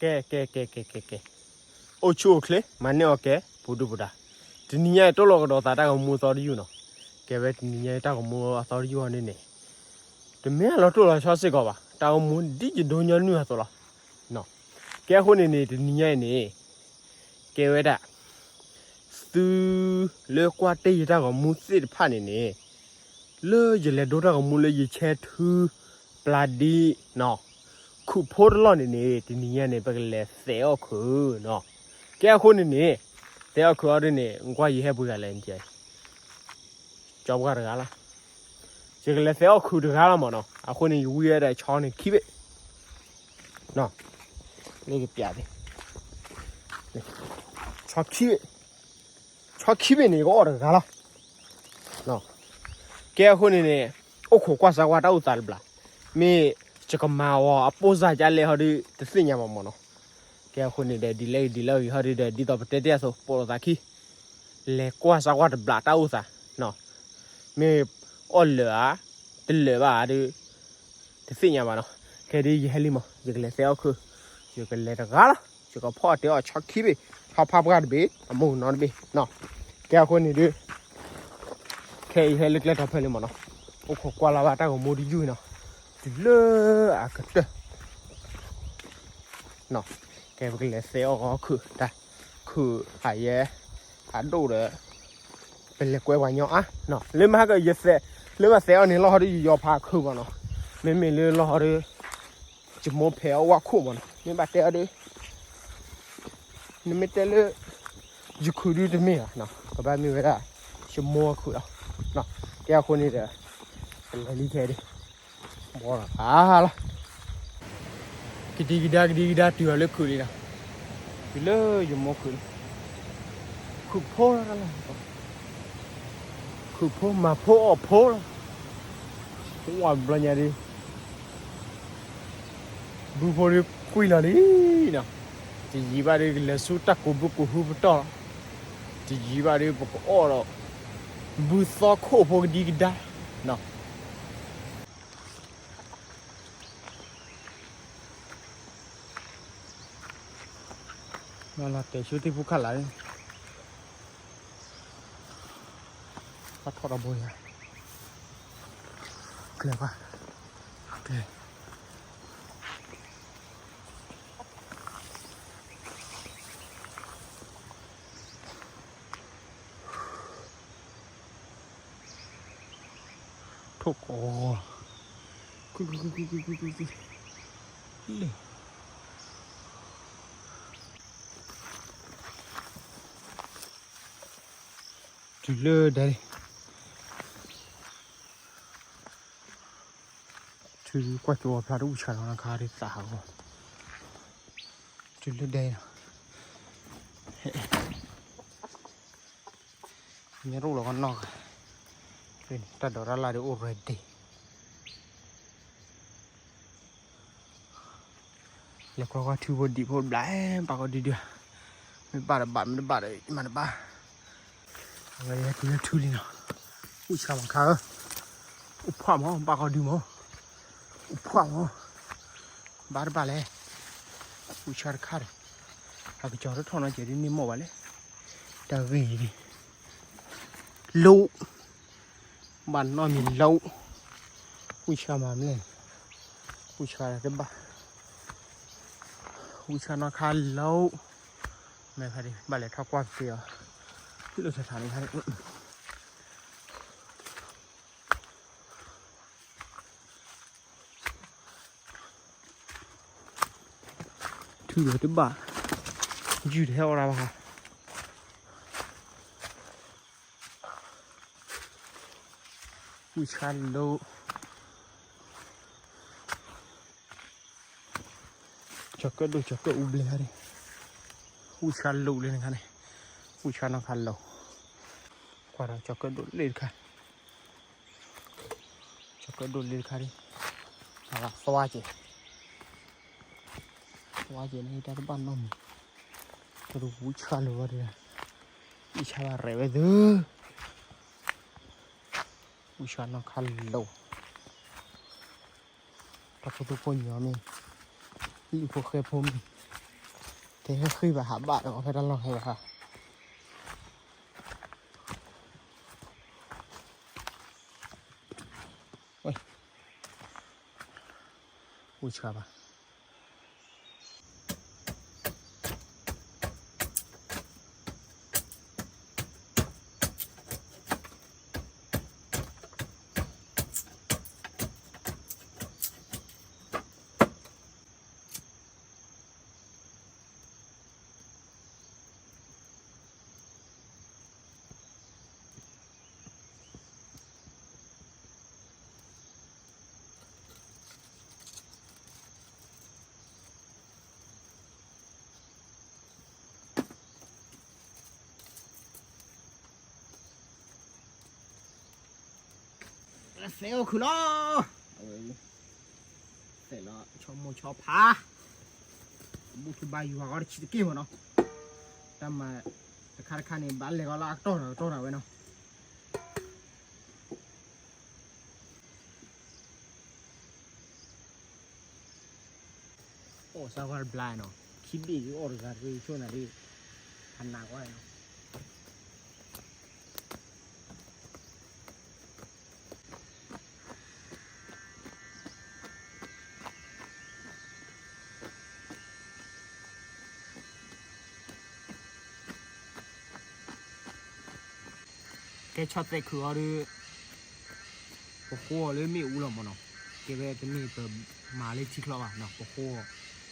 ကဲ ကဲ ကဲ ကဲ ကဲ ကဲ, အိၣ်ဆူၣ်အိၣ်ချ့ မၤန့ၢ်အီၣ်ကဲ ပူၤဒုၣ်ပူၤဒါ, တနံၤညါအံၤ တိၢ်လီၤကဒီးသးတၢ်ဂီၤမူအသီတယုၢ်နီၤ. ကဲဝဲတနံၤညါအံၤ တၢ်ဂီၤမူအသီတယုၢ်အီၤန့ၣ်န့ၣ် တမ့ၢ်အလီၤတိၢ်လီၤဆီစ့ၢ်ကီးဘၣ်, တၢ်ဂီၤမူဒ်ယဒိညီနုၢ်အသိးလီၤ. ကဲအဃိန့ၣ်န့ၣ် တနံၤညါအံၤန့ၣ် ကဲဝဲဒၣ် သုလၢကွၢ်တ့ၢ်ယတၢ်ဂီၤမူသ့ၣ်တဖၣ်န့ၣ်န့ၣ် လၢယလဲၤဒိတၢ်ဂီၤမူလၢယဆဲထု ပျၢ်ဒံးနီၤ, ခုးဖိတလီၢ်န့ၣ်န့ၣ် တနံၤညါန့ၣ် ပကလဲၤသဲးအီၣ်ခုးနီၤ. ကဲအဃိန့ၣ်န့ၣ် သဲးအီၣ်ခုးအီၤဒ်န့ၣ် ကွၢ်ယဟဲပှဲၤဂၤလဲၣ်န့ၣ် ကၠီပှၢ်တဂၤလီၤ. ယကလဲၤသဲးအီၣ်ခုးတဂၤလီၤမးနီၤ. အဃိန့ၣ် ယဝံအီၤဒီးဆီန့ၣ်ခံဘ့ၣ်, လၢကပျးသ့, ဆီခံဘ့ၣ်, ဆီခံဘ့ၣ်န့ၣ် ယကအီၣ်တဂၤလီၤ. ကဲအဃိန့ၣ်န့ၣ် အိၣ်ခိးကွၢ်စၢ်ကွၢ်တၢ်အိၣ်သးတဘျီ, မ့ၢ်ယကမၤအီၤအပိၢ်စၢ်ကလဲၣ်ဟီဒုး တသ့ၣ်ညါဘၣ်မးနီၤ. ကဲအဃိန့ၣ်ဒီး ဒ်လဲၣ်ဂ့ၤဒ်လဲၣ်ဂ့ၤဟီဒုးဒီး ဒ်သိးပတဲတ့ၢ်အသိး ပိာ်လိာ်သးခံ လဲၤကွၢ်စၢ်ကွၢ်တဘျီတၢ်အိၣ်သး, မ့ၢ်အီၣ်လၢာ်ဧါ, တလၢာ်ဘၣ်ဧါဒုး တသ့ၣ်ညါဘၣ်နီၤ. ခဲဒ်ယဟဲလံမး ယကလဲၤသဲးအီၣ်ခုး, ယကလဲၤတဂၤလီၤ. ယကဖီၣ်တဲအီၤဆီခံဘ့ၣ်, ဆီဖါပှၢ်တဘ့ၣ်, အမိၢ်ကနီတဘ့ၣ်နီၤ. ကဲအဃိန့ၣ်ဒုး ခဲအံၤဟဲလၢကျဲတီၤဖဲလံမးနီၤ, အိၣ်ခိးကွၢ်လၢ်ဘၣ်တၢ်ဂီၤမူတယုၢ်နီၤ, တုၤလၢအကတၢၢ် ကဲပကလဲၤသဲးအီၣ်ခုးတၢ်, ခုးဟးယဲ ဟးဒိၣ်ဒီး ပလဲၤကွဲပှၤညီအါ, လၢမဟါကယသဲး, လၢမသဲးအီၣ်န့ၣ်လီၤဟီဒုး ယယီၤဖးခုးမးနီၤ, မ့မ့ၢ်လၢလီၤဟီဒုး ယမိၢ်ဖဲးအီၣ်ဝါခိၣ်မးနီၤ, မ့ၢ်ဘၣ်တဲအီၤဒုး နမ့ၢ်တဲလၢ ယခုးဒုးတမ့ၢ်ဘၣ်, ကဘၣ်မ့ၢ်ဝဲဒၣ် ယမိၢ်အခုးလီၤ. ကဲအဃိန့ၣ်ဒီး ကလဲၤလံခဲဒုး ဘီလီၤ, ကဒံကဒါကဒံကဒါတုၤအီၤလၢခုးလံနီၤ, တုၤလၢယမိၢ်ခုးလံ, ခုးဖိလီၤ, ခုးဖိမၤဖိအီၣ်ဖိလီၤ, ဝါဘျီညါဒုး ဘုဖိဒုးကွံာ်လီၤလံနီၤ, တယံာ်ဘၣ်ဒုး ကလဲၤဆူတၢ်ကိးဘုကိးဟုပတီၢ်လီၤ, တယံာ်ဘၣ်ဒုး ပကအီၣ်ဒီး ဘုသီခိၣ်ဖိကဒံကဒါနီၤ. မ့ၢ်လီၤတဲာ်ဆူသ့ၣ်ဖူခၣ်လၢ်န့ၣ် ဘၣ်ထီၣ်ဒီးဘိယၤ, ကျဲၤကွၢ်, ကျဲၤ ထိၣ်ကီ, လၢ တုၤလၢဒဲန့ၣ် တုၤကွၢ်ကၠိအဖျါတအိၣ်ဆၣ်လီၤ နခါဒ်သးဟးဂီၤ, တုၤလၢဒဲနီၤ, ညၣ်ရူၣ်လီၤကနီၢ်ဂၤ, တၢ်ဒိးတၢ်လၢ်ဒ်အိၣ် ready လဲၤကွၢ်ကွၢ်ထူဖိဒံးဖိဘျး ဘၣ်ကီဒုဒု, မ့ၢ်ဘၣ်တဘၣ် မ့ၢ်တဘၣ်ဒီး မၤတဘၣ်, အဝဲယဲတုၤလၢထူလံနီၤ, အိၣ်ဆါမးခါဧၢ, အိၣ်ဖှၣ်မး ဘၣ်ကီဒုမး, အိၣ်ဖှၣ်မး, ဘၣ်တဘၣ်လဲၣ်, အိၣ်ဆါတခါဒီး, အကစီၤတထီၣ်နီၤ ကဲဒ်န့ၣ်မ့ၢ်ဘၣ်လဲၣ်, တၢ်ဂ့ၢ်ဒ် လိၣ်, ဘၣ်နီၢ်မံၤလိၣ်, ဝံၢ်ဆှၢမၤမလဲၣ်, ဝံၢ်ဆှၢတဘၣ်, ဝံၢ်ဆှၢနီၢ်ခါလိၣ်, မ့ၢ်ခါဒ် ဘၣ်လဲၤထီၣ်ကွၢ်က့ၤအီၤ, လၢထးထးန့ၣ်ခါဒ် ထူဒီးတဘၣ်, ယုၢ်တဟဲအီၣ်ဒၣ်ဘၣ်, ဝံၢ်ဆှၢလိၣ်, ကၠီၤကၢၣ်ဒိၣ်ကၠီၤကၢၣ်အူဘျဲၣ်ခါန့ၣ်, ဝံၢ်ဆှၢလိၣ်လၢနခါန့ၣ်, ဝံၢ်ဆှၢနီၢ်ခါလိၣ်, ကွၢ်ဒီးကၠီၤကၢၣ်ဒိၣ်လၢတခါ ကၠီၤကၢၣ်ဒိၣ်လၢတခါဒ်, အဝဲသွါက့ၤ, သွါက့ၤန့ၣ် တၢ်တဘၣ်နီတမံၤ, တရူးဝံၢ်ဆှၢလိာ်ဝဲဒၣ်, ဝံၢ်ဆှၢဘၣ်ရဲၣ်ဝဲသု, ဝံၢ်ဆှၢနီၢ်ခါလိၣ်, တၢ်ဖိသူဖိညီမ့ၢ်, လံၣ်ဖိဃဲဖိမ့ၢ်, တဲဃံဘၣ်ဟးဘၣ်ဒီးဖဲတၢ်လီၢ်ဖဲဘၣ်. ဝံၢ်ဆှါဘၣ်. သဲအိၣ်ခုၣ်လီၤ. အဝဲ သဲလီၤဆီမိၢ်ဆီဖါ, ဘူၣ်ထူဘါယွၤဂီၤတဆံးတက့ၢ်မးနီၤ, တၢ်မၤတခါတခါန့ၣ် ဘၣ်လဲၤဂီၤလၢအကတီၢ်ဒီးကတီၢ်ဒၣ်ဝဲနီၤ. အိၣ်စၢ်ဝါတဘျါနီၤ, ခံဘ့ၣ်ဒ်အီၣ်တဂၤတဂ့ၤဆိၣ်နၤဒ်, ဖးနးကွၢ်နီၤ. ကဲဆီၣ်သဲးခုးအီၤဒီး ပဃိအီၤလၢမ့ၣ်အူလီၤမးနီၤ, ကဲဝဲတမ့ၢ်ပမၤလၢထံချီဘၣ်နီၤ, ပဃိအီၤ,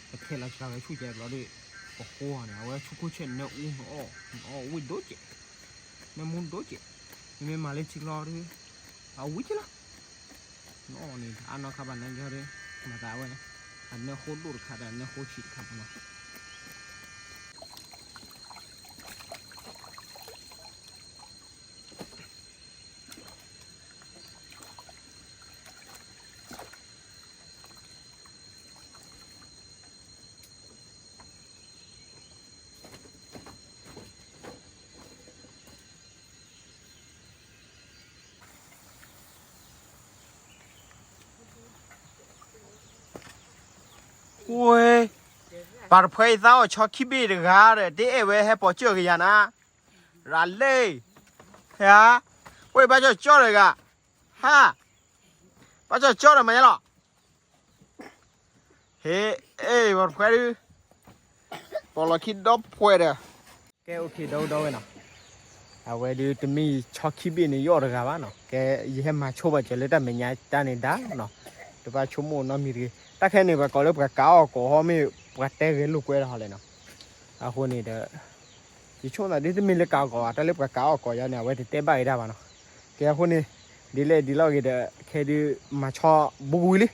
ပထဲးလီၤစှၤဝဲဆူၣ်ကဲဘျီဒီး, ပဃိအီၤန့ၣ် အဝဲဆူခိၣ်ဆဲးနၢအူနအီၣ်, နအီၣ်ဝံၣ်ဒိၣ်ကဲး, နၢမူဒိၣ်ကဲး, မ့မ့ၢ်မၤလၢထံချီဒီး, အဝံၣ်ကဲလီၤ. နအီၣ်န့ၣ် အါနီၢ်ခါဘၣ်နကီဒီး, မၤသးဝဲ, အနၢဃိဒိၣ်တခါဒီးအနၢဃိဆံးတခါမးနီၤ. ဝဲ, ပှၤတဖှဲအံၤသးအီၣ်ဆီခံဘ့ၣ်တဂၤဒီး တအဲၣ်ဝဲဟဲပိာ်စၢၢ်ကယၤနၤ, ရၤလ့, ဟဲ, ဝဲဘၣ်ကၠီကၠီတဂၤ, ဟါ, ဘၣ်ကၠီကၠီဒီးမၤညါလီၤ. ဟ့, အဲၣ် ပှၤတဖှဲဒုး, ပိာ်လီၤခံဒီဖှဲဒီး, ကဲ OK ဒီဒီဝဲနီၤ, အဝဲဒုးတမ့ၢ်ဆီခံဘ့ၣ်န့ၣ် ယအီၣ်တဂၤဘၣ်နီၤ, ကဲ ယဟဲမၤဆိဘၣ်ကၢၤလၢတၢ်မဲာ်ညါတၢ်န့ၣ်ဒါနီၤ, တဘၣ်ဆိကမိၣ်နီတမံၤတဂ့ၤ, တၢ်ခဲန့ၣ် ပှၤကိးလၢပှၤကးအီၣ်ကိးဟီ မ့ၢ်ပှၤတဲဂဲၤလိာ်ကွဲတဟီလဲၣ်နီၤ, အဃိန့ၣ်ဒီး ယဆိကမိၣ်သးဒ်တမ့ၢ်လၢကးအီၣ်ကိးဘၣ်, တၢ်လၢပှၤကးအီၣ်ကိးယါန့ၣ် အဝဲတတဲဘၣ်က့ၤတၢ်ဘၣ်နီၤ. ကဲအဃိန့ၣ်, ဒ်လဲၣ်ဒ်လဲၣ်ဂ့ၤဒီး ခဲဒုး မၤဆီဘူးဝံၤလံ,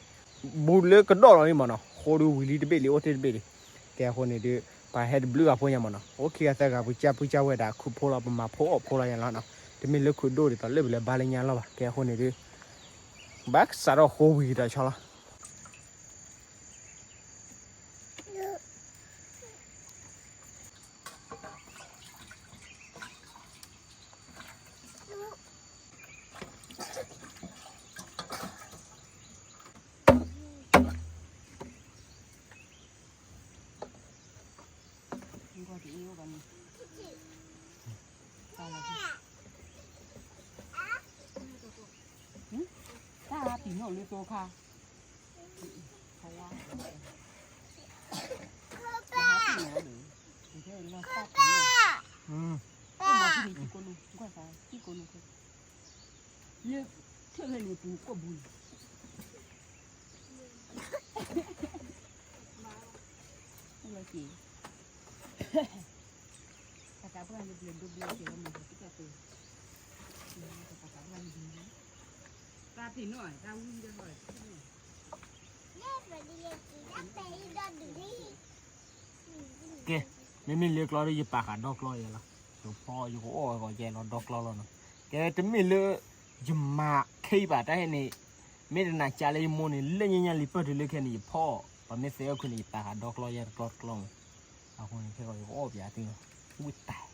ဘူးလၢကဒီးလီၤလံမးနီၤ, ဃိဒုးဝံၤလံတဘ့ၣ်လံ အိၣ်တ့ၢ်တဘ့ၣ်လံ. ကဲအဃိန့ၣ်ဒုး ပှၤဟဲတဘျုးဂၤဖိညါမးနီၤ, အိၣ်ခံဂၤသၢဂၤ ပူၤကၢ်ပူၤကၢ်ဝဲဒၣ် ခုဖိလီၤ ပမၤဖိအီၣ်ဖိလီၤညါလီၤနီၤ, တမ့ၢ်လၢခုဒိၣ်ဒ်သိးလၢပလဲၤဘါလၢညါလီၤဘၣ်. ကဲအဃိန့ၣ်ဒုး ဘၣ်စးထီၣ်ဃိဝံၤကဒီးဆီလီၤ. တၢ်ပံၤနီၣ်လၢသိခါ, လၢထၢၣ်လၢပူၤကိၣ်ဘူးန့ၣ်, လၢက့ၤ တၢ်ကးပှၢ်လၢဘျၢဒိဘျၢကဲၤလီၤမး တၢ်ကးပှၢ်, တၢ်ကးပှၢ်လၢဘျၢ, တၢ်ပ့ၤနီၣ် တၢ်ဝံၣ်ဒီးဟီၣ်, ကဲ, မ့မ့ၢ်လၢကျီဒီး ယပာ်ဃာ်ဒီကျီယဲလီၤ, ယဖီ ယကအိၣ်ဂီၤယဲလီၤဒီကျီလီၤနီၤ, ကဲတမ့ၢ်လၢ ယမၤခဲအံၤဘၣ်တၢ်ဟဲန့ၣ်, မ့ၢ်တနၤကၢလၢယမိၢ်န့ၣ် လၢညါညါလံပၢၢ်တုၤလၢခဲန့ၣ် ယဖီ, ပှၤမ့ၢ်သဲအီၣ်ခုန့ၣ် ယပာ်ဃာ်ဒီကျီယဲတကျီတကျီမး, အဃိန့ၣ် ခဲဂီၤယကအိၣ်ပၠးသ့လီၤ, ဝံၣ်တၢ်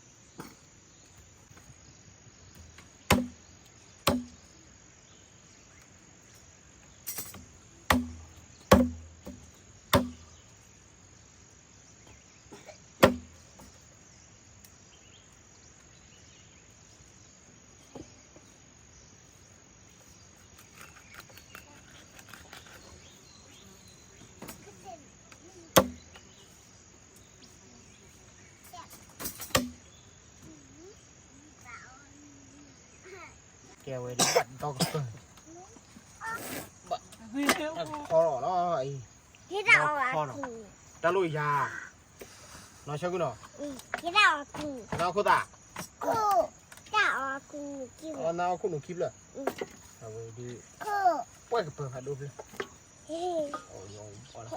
ကဲဝဲဒ်ဘၣ်ဒီကပၢၢ်, ဘၣ်, ဘၣ်ဖီလီၤလီၤအံၤ, ဒီဖီလီၤ, တၢ်လိၣ်ယၤ, နီၢ်ဆၢကုနီၤ, နအီၣ်ခိၣ်သး, နအီၣ်ခိၣ်နူာ်ခံဖျၢၣ်, အဝဲဒ်, ပှဲၢ်ကပၢၢ်ဖးဒိၣ်ဖျၢၣ်, ထံဆးလီၤဒံးဧါ,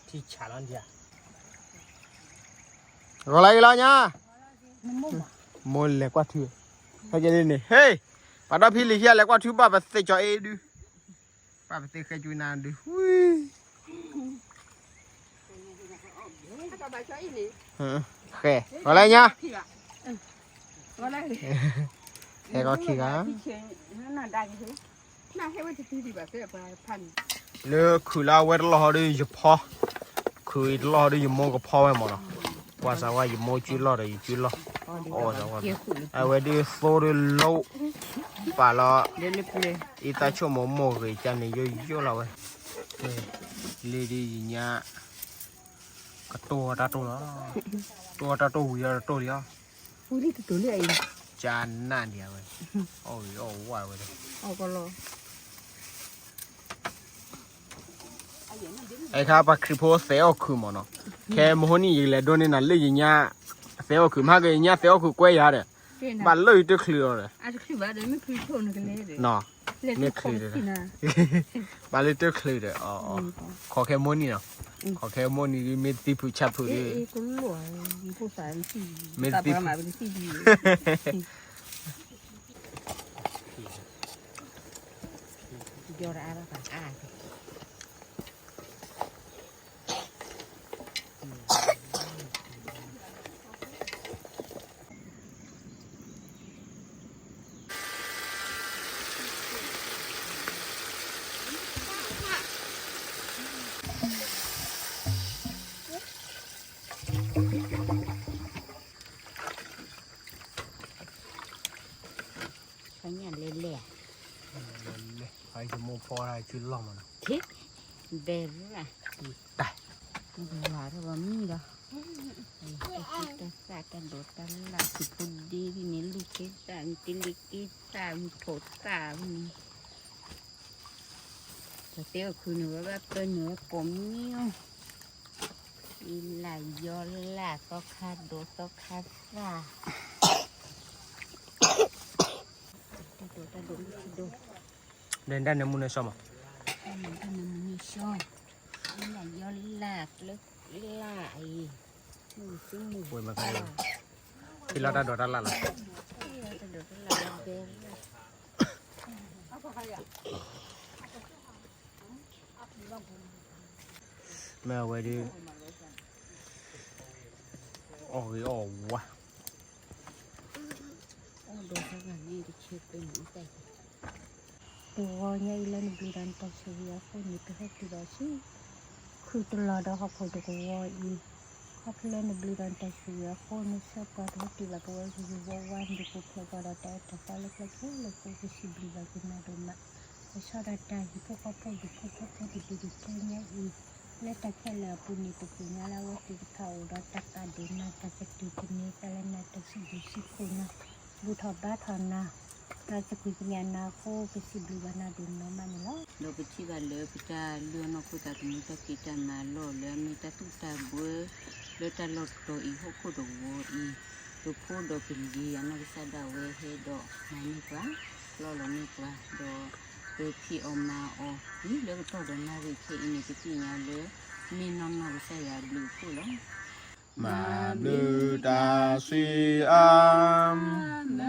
ဂီၤလၢအံၤလီၤညါ, မိၢ်လဲၤကွၢ်ထူ, ဟဲက့ၤလံန့ၣ် ဟ့ၣ်, ပှၤဒီဖံလံၤခံဂၤလဲၤကွၢ်ထူဘၣ်ပသ့ၣ်ကၠီအ့ဒု, ဘၣ်ပသ့ၣ်ဃဲကၠူနၤဒု, ဝံၤ ဃဲ, ဂီၤလၢညါ, ဟဲဂီၤခံဂၤ, လၢခုၣ်လၢအဝဲတလီၢ်ဟီဒုးယဖီ, ခုၣ်အံၤတလီၢ်ဟီဒုးယမိၢ်ကဖီဝဲမးနီၤ, ကွၢ်စးဝါယမိၢ်ကၠူလီၢ်ဒီးယကၠူလီၢ်, အီၣ်စးဝါ, အဝဲဒုးသိဒုးလိ, ပာ်လီၤ, အံသၣ်ဆိကမိၣ်မိၢ်ဂ့ၤကန့ၣ်ယိယိလီၤဝဲ, လံဒုးယညါ, ကတိၢ်တၢ်တိၢ်လီၤ, တိၢ်တၢ်တိၢ်ဝံၤဒီးတတိၢ်လံလီၤ, ကနၣ်ဒံးဝဲ, အီၣ်ဝံၤအီၣ်ဝဲ, အခါပှၤခရံာ်ဖိသဲအီၣ်ခုၣ်မးနီၤ, ခဲမဟိနံၣ်ယကလဲၤဒိးန့ၢ်နၤလၢယညါ, သဲအီၣ်ခုၣ် မဟါကယညါသဲအီၣ်ခုၣ်ကွဲယၤဒီး, ဘၣ်လၢယတချုးအီၤဒီး, မ့ၢ်ချုးဒီး, ဘၣ်လၢတချုးဒီး, ခိးခဲမိၢ်နံၤနီၤ, ခိးခဲမိၢ်နံၤဒုးမ့ၢ်သံဖုးဆးဖုးဒုး, မ့ၢ်သံဖုး လဲၤလဲၤ, ယမိၢ်ဖီတၢ်ကၠူလီၢ်မးနီၤ, ဘဲရၣ်, တၢ်, ဝၤထီၣ်ဝဲမံဒီး, တၢ်သၣ်တၢ်ဒိးတၢ်လၣ် သုးဖိဒ့ဒ်န့ၣ် လူၢ်က့သၣ်န့ၣ် တလ့က့သၣ် မုၢ်ထိးသၣ်န့ၣ်, ပတဲအီၤခုၣ်န့ၣ် ဝဲဘၣ်ပၢနုာ်ဝဲကိးမံၤအီၤ, အံလၢယီလၢသီခါဒိးသီခါသၣ်, တၢ်ဒိးတၢ်ဒိးမုၢ်ထံဒိၣ်, ဒီးတၢ်နၢမူနၢဆှီမး, တၢ်နၢမူနၢဆှီ, အံလၢယီလၢကျၢလၢအံၤ, မုၢ်မုၢ်, ဟ့ၣ်လီၤတၢ်ဒိးတၢ်လၣ်လီၤ, ဟ့ၣ်လီၤတၢ်ဒိးတၢ်လၣ်လီၤဘဲ မ့ၢ်အဝဲဒုး အီၣ်ဂ့ၤအီၣ်ဝါ, အိၣ်ဒီးတဂၤန့ၣ်တဆၢပၢနုာ်တၢ်, တဂီၤညါအံၤလၢနဘျုးဒီးနတၢ်ဆိၣ်ဂ့ၤအဃိန့ၣ် ပဟဲတုၤဘၣ်ဆူ ခုၣ်တလီၤဒီးဟီၣ်ခိၣ်တကဝီၤအံၤ, ခီဖျိလၢနဘျုးဒီးနတၢ်ဆိၣ်ဂ့ၤအဃိန့ၣ် ဆၢပှၤပဟဲတုၤဘၣ်ပဝဲဂ့ၤဂ့ၤဝါဝါ နဒုးပူၤဖျဲးပှၤဒီးတၢ်အဲၣ်တၢ်သီလၢဖျၢၣ်ခဲလၢာ်အဃိ ပစံးဘျုးဘၣ်က့ၤနၤဒိၣ်မး, ကဆီဒၣ်တၢ်ဟံၣ်ဖိဃီဖိဒူၣ်ဖိထၢဖိတဒူၣ်ဒူၣ်ခဲညါအံၤ, လၢတၢ်ခဲလၢာ်အပူၤန့ၣ် ပသ့ၣ်ညါလၢအဝဲသ့ၣ်တဖၣ်အိၣ်ဒီးတၢ်ပာ်ဒိၣ်နၤ တၢ်ကတုၤကန့ၤသးလၢနၤ တၢ်စံးဘျုးစံးဖှိၣ်နၤ, ဘူၣ်ထီၣ်ဘါထီၣ်နၤ, ဒီးသကွံၢ်ကညးနၤအဃိ ပစံးဘျုးဘၣ်နၤဒိၣ်နီၢ်မးန့ၣ်လီၤ. ဒီးပထံၣ်ဘၣ်လၢပတၢ်လုၢ်အီၣ်နီၢ်ခိသးသမူတၢ်ဖံးတၢ်မၤအလီၢ်လၢအမ့ၢ်တၢ်သူၣ်တၢ်ဘှီ လၢတၢ်လီၢ်တတီၤအံၤဟီၣ်ခိၣ်တဝီၤအံၤ, ပဖိဒီးပလံၤအနီၢ်ကစၢ်ဒၣ်ဝဲဟဲဒီးမၤန့ၢ်ပှၤ, ပျီလီၤန့ၢ်ပှၤ, ဒီးပဖံးအီၣ်မၤအီၤ ဒ်လၢကတီၢ်ဒီးနၣ်ရံၣ်ခဲအံၤန့ၣ် ပသ့ၣ်ညါလၢ မ့ၢ်နီၢ်နီၢ်ကစၢ်ယွၤအဘျုးအဖှိၣ်လီၤ. မၤဘျုးတၢ်ဆံးအါ, မၤ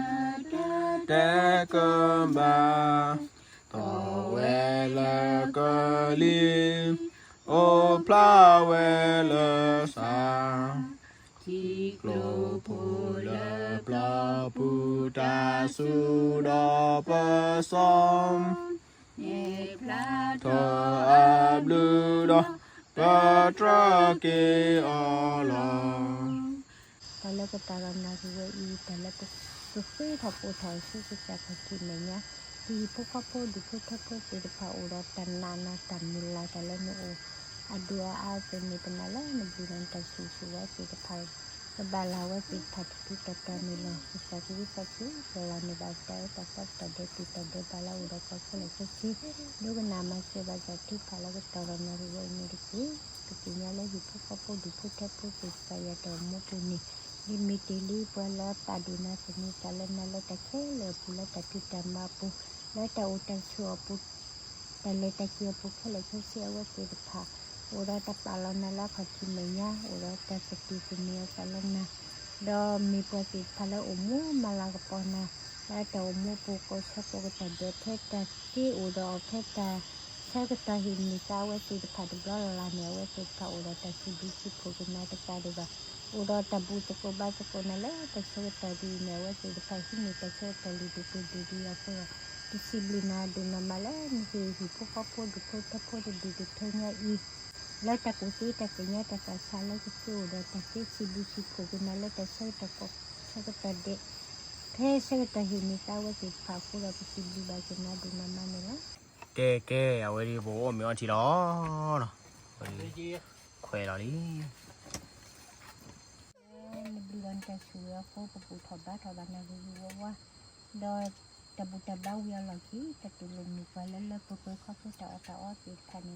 တၢ်တဲကမၣ်, တီၢ်ဝဲလၢကလံၤ, အိၣ်ဖျါဝဲလၢစၢ်, ထံကျိဖိလၢပျီပူၤတၢ်ဆူၣ်ဒီးပစီ ထီၣ်အဘျုးဒီး ပတြၢၤက့ၤအီၤလီၤ. တၢ်လၢပပာ်လီၤနၤက့ၤဝဲအံၤ တၢ်လၢပဃ့ထီၣ်ပိာ်ထီၣ်ဆူကစၢ်ခီၣ်ထံးမဲာ်ညါ, ပဟံၣ်ဖိဃီဖိဒူၣ်ဖိထၢဖိသ့ၣ်တဖၣ်အိၣ်ဒီးတၢ်နာ်နၤတၢ်မုၢ်လၢ် တၢ်လၢနအိၣ်အဒိၣ်အအါ ပမ့ၢ်ပနာ်လၢနဘျုးနတၢ်ဆိၣ်ဂ့ၤဆိၣ်ဝါသ့ၣ်တဖၣ်လီၤ. ကဘၣ်လၢအဝဲသ့ၣ်တဖၣ်ထူထူတီတီန့ၣ်လီၤ. ကစၢ်ကဝံသးစူၤ ပှၤလၢန့ၣ်ဘၣ်တၢ်အၢတၢ်သီတၢ်ဒဲးတံာ်တၢ်ဒဲးဘၣ်လၢအအိၣ်ဒီးပှၤခဲလၢာ်ခဲဆ့, ဒိကနၣ်မၤစၢၤဘၣ်စၢ်ထုကဖၣ်လၢကတီၢ်ဒီးနၣ်ရံၣ်ဝဲအံၤန့ၣ်တက့ၢ်. ပသ့ၣ်ညါလၢဟံၣ်ဖိဃီဖိဒူၣ်ဖိထၢဖိသ့ၣ်တဖၣ်ယွၤတၢ်အိၣ်မူပူၤန့ၣ် ဒ်မ့ၢ်တ့ၢ်လံပှၤလၢပာ်ဒိၣ်နၤသန့ၤတၢ်လၢနၤလၢတၢ်ခဲလၢာ်အပူၤ လၢတၢ်ဖံးတၢ်မၤအပူၤ, လၢတၢ်အိၣ်တၢ်ဆိးအပူၤ တၢ်လဲၤတၢ်က့ၤအပူၤခဲလၢာ်ခဲဆ့ အဝဲသ့ၣ်တဖၣ် အိၣ်ဒီးတၢ်ပာ်လီၤနၤလၢအခီၣ်ထံးမဲာ်ညါ, အိၣ်ဒီးတၢ်သတူၢ်သန့ၤအသးလၢနၤ, ဒီးမ့ၢ်ပှၤသ့ၣ်တဖၣ်လၢအိၣ်မူမၤလၤကပီၤနၤ လၢတၢ်အိၣ်မူပူၤ ကိးဆၢကိးကတီၢ်ဒဲး ဖဲတၢ်သ့အိၣ်ဒီးအီၤ ဖဲတၢ်ဆၢကတီၢ်ဟ့ၣ်န့ၢ်သးအဝဲသ့ၣ်တဖၣ်တဘျီလၢ်လၢ်န့ၣ် အဝဲသ့ၣ်တဖၣ်အိၣ်ဒီးတၢ်စံးဘျုးစံးဖှိၣ်က့ၤနၤတကးဒံးဘၣ်, အိၣ်ဒီးတၢ်ဘူၣ်သကိးဘါသကိးနၤလၢတၢ်ဆၢကတီၢ်ဒ်အံၤန့ၣ် အဝဲသ့ၣ်တဖၣ်ဟံးန့ၢ်တၢ်ဆၢကတီၢ်လုၢ်ဒိၣ်ပှ့ၤဒိၣ်ဒ်အံၤအဃိဒီး ပစံးဘျုးနၤဒိၣ်နီၢ်မးလၢနဟ့ၣ်ဟံၣ်ဖိဃီဖိဒူၣ်ဖိထၢဖိတဒူၣ်တထၢညါအံၤ လၢတၢ်ကူၣ်သ့တၢ်သ့ၣ်ညါတၢ်သးဆးလၢကသ့အိၣ်ဒီးတၢ်သ့ စံးဘျုးစံးဖှိၣ်က့ၤနၤလၢတၢ်ဆၢကတီၢ်ကိးဆၢကတီၢ်ဒဲး ဖဲဆၢကတီၢ်ဟ့ၣ်န့ၢ်သးအဝဲသ့ၣ်တဖၣ်အဃိဒီး ပစံးဘျုးဘၣ်က့ၤနၤဒိၣ်နီၢ်မးန့ၣ်လီၤ. ကဲကဲ အဝဲဒၣ်ပအိၣ်မ့ၤအီထံလီၤ. ခွဲးလီၤလံ. လၢနဘျုးဒီးနတၢ်ဆိၣ်ဂ့ၤအဃိ ပဘူၣ်ထီၣ်ဘါထီၣ်ဘၣ်နၤဂ့ၤဂ့ၤဝါဝါ, ဒီးတၢ်ဘူၣ်တၢ်ဘါဝံၤအလီၢ်ခံ တၢ်တူၢ်လိာ်မုာ်ပှၤလၢလၢပှဲၤပှဲၤခီဖျိတၢ်အီၣ်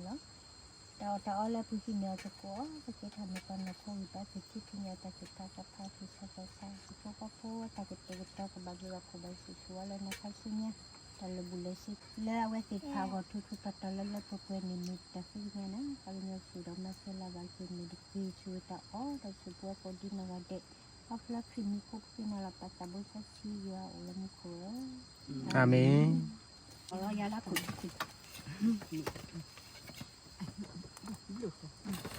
တၢ်အီသ့ၣ်တဖၣ်န့ၣ်လီၤ. တၢ်အီၣ်တၢ်အီလၢပဟံးန့ၢ်အီၤသကိးအီၤ ပကဲထီၣ်မ့ၢ်ပှၤနီၢ်ခိဂံၢ်ဘါ ပထံၣ်ဖံးညၣ်တၢ်သ့ၣ်တဖၣ်သးဖး ဖံးဆၢကီၢ်ဆၢ ဟံၣ်ဖိဃီဖိတၢ်ကတဲာ်ကတီၤ ကဘၣ်ဘျုးဘၣ်ဖှိၣ်ဘၣ်ဆူၣ်ဆူၣ်ဝဲလၢနခါဆူညါ တၢ်လၢာ်ဘူၣ်လၢာ်စ့ လၢအဝဲသ့ၣ်တဖၣ်အဂီၢ် ထူထူတီတီလၢလၢပှဲၤပှဲၤန့ၣ် မ့ၢ်တၢ်ဃ့ကညးနၤ ပှၤကညီဆူၣ်ဒီးမၤစၢၤလၢ်ဘၣ်က့ၤန့ၣ်တက့ၢ်. ဆူၣ်ဝဲတၢ်အီၣ်တၢ်ဆိးပှဲၤကိးဒ်နီၢ်ဂၤ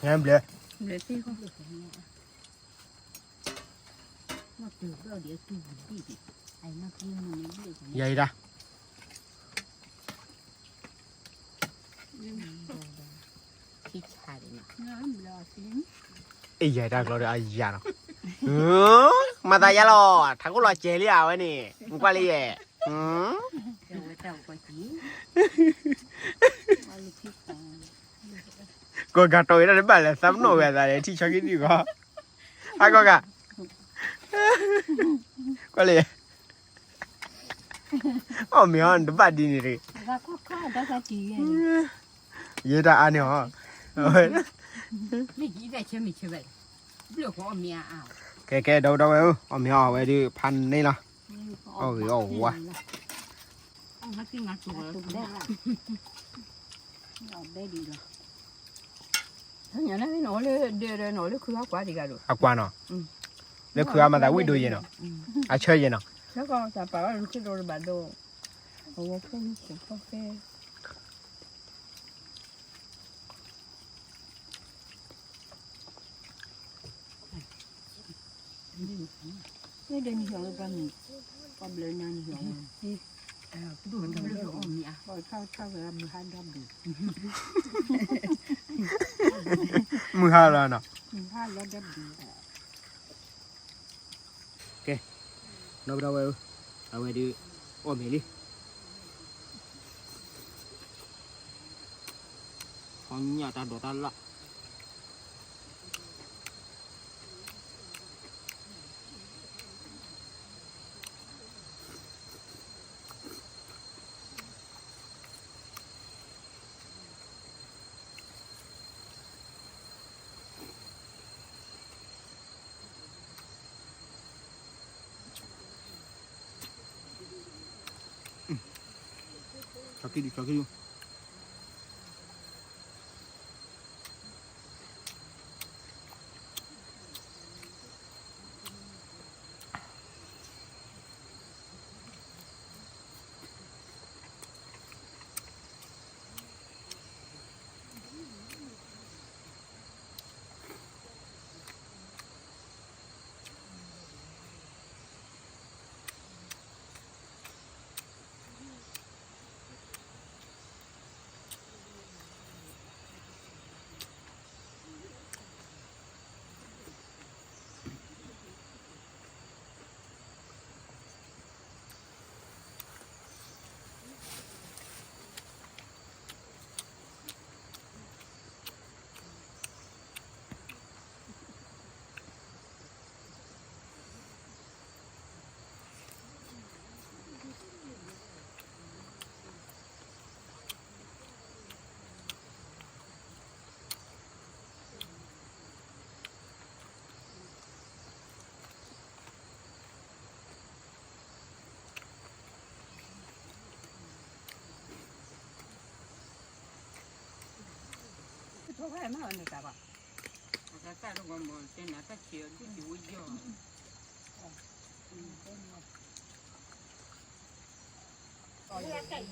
ဒဲး ခီဖျိခရံာ်မံၤဖိပဃ့နၤလီၤ ပၢ်သးဘိစီဆှံယွၤအိၣ်လၢမူခိၣ်ဧၢ. အၤမ့ၣ်. ယၤဘျဲၣ် ယၤအံၤဒၣ် အ့ၣ်ယၤတၢ်ကျီဒီးအယၤလီၤ. မၤသးယၤလီၤ ထးခိၣ်လီၤစဲၤလံဧါဝဲန့ၣ် မကွၢ်လံယဲၢ်. ကိးဂၤတီၢ်ဝဲဒၣ်တဘၣ်လဲၣ် သးပနီၣ်ဝဲအသးလဲၣ် ထံၣ်ဆီက့ၤဒုးဂီၢ် အကိးဂၤ ကွၢ်လံ အီၣ်မ့ၤအီၣ်တဘၣ်ဒ်န့ၣ်တဂ့ၤ ယဲတၢ်အါန့ၢ်အီၤ ကဲကဲ ဒီပုၢ်ဒီဝဲၢ်ဧၢ အီၣ်မ့ၤအီၣ်ဝဲဒုး ဖးန့ၢ်လီၤ အီၣ်ဂ့ၤအီၣ်ဝါ အကွၢ်နီၤ လၢခုအါမးသးဝံၣ်ဒိယဲၢ်နီၤ အဆၢယဲၢ်နီၤ တၢ်ပာ်ဝဲလၢခုဒိတဘၣ်ဒိ အဝဲခိၣ်မုၣ်ခိၣ်ဖီၣ်ဖဲ မ့ၢ်ဒဲနဟံၣ်အီၤလၢပှၤမုၣ် ပှၤဘျၢနၤနဟံၣ်အီၤ ပှၤထီၣ်ထီၣ်ဝဲမုၢ်ဟါဒီဘ့ၣ် မုၢ်ဟါလီၤနီၤ မုၢ်ဟါလီၤဒီဘ့ၣ် ကဲ ဒီပုၢ်ဒီဝဲၢ်ဧၢ အဝဲဒုး အီၣ်မ့ၤလံ ခီညၣ်တၢ်ဒိးတၢ်လၣ် ဆီကံဒု ဆီကံဒု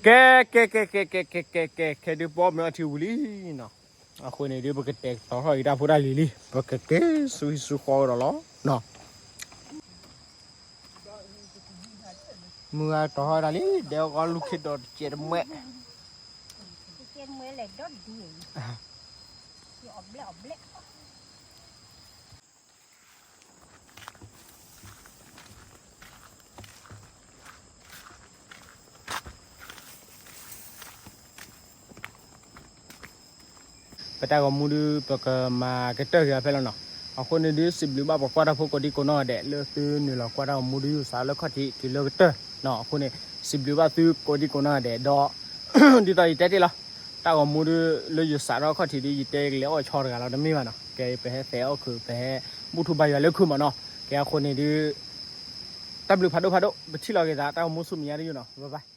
ကဲ ကဲ ကဲ ကဲ ကဲ ကဲ ကဲ ကဲ ခဲဒုးပီမ့ၢ်အီထံဝံၤလံနီၤ, အဃိန့ၣ်ဒုး ပကတဲာ်ကတီၤထီၣ်က့ၤတၢ်ဖိတၢ်လံၤလံ, ပကက့ၤဆူဟံၣ်ဆူဃီကဒီးလီၤနီၤ. မုၢ်ဂၤတီၤထီၣ်ဝဲဒၣ်လံ, ဒဲကီလူၤခ့ဒီးတစဲးတမှဲ, တစဲးတမှဲလဲၣ်, ဒီဒူၣ်, အီၣ်ဘျဲၣ်အီၣ်ဘျဲၣ် ပတၢ်ဂီၤမူဒုး ပကမၤကတၢၢ်က့ၤအီၤဖဲလီၤနီၤ. အဃိန့ၣ်ဒုး စံးဘျုးဘၣ်ပှၤကွၢ်တၢ်ဖိကိးဒံကိးနီၢ်ဂၤဒဲး လၢသုနုာ်လီၤကွၢ်တၢ်ဂီၤမူဒုး ယိၤစးလၢခီၣ်ထံးတုၤလၢကတၢၢ်နီၤ. အဃိန့ၣ် စံးဘျုးဘၣ်သုကိးဒံကိးနီၢ်ဂၤဒဲးဒီး ဒ်သိးယတဲတ့ၢ်လီၤ, တၢ်ဂီၤမူဒုး လၢယိၤစးထီၣ်ခီၣ်ထံးဒုး ယတဲကလဲၤအီၣ်ဆီတဂၤလီၤ တမ့ၢ်ဘၣ်နီၤ. ကဲ ပဟဲသဲးအီၣ်ခုး ပဟဲဘူၣ်ထူဘါယွၤလၢခုးမးနီၤ. ကဲ အဃိန့ၣ်ဒုး တၢ်ဘျုးဖးဒိၣ်ဖးဒိၣ်, ပထံၣ်လီၤက့ၤသး တၢ်ဂီၤမူဆူမဲာ်ညါတယုၢ်နီၤ. ဘၣ်ဘၣ်.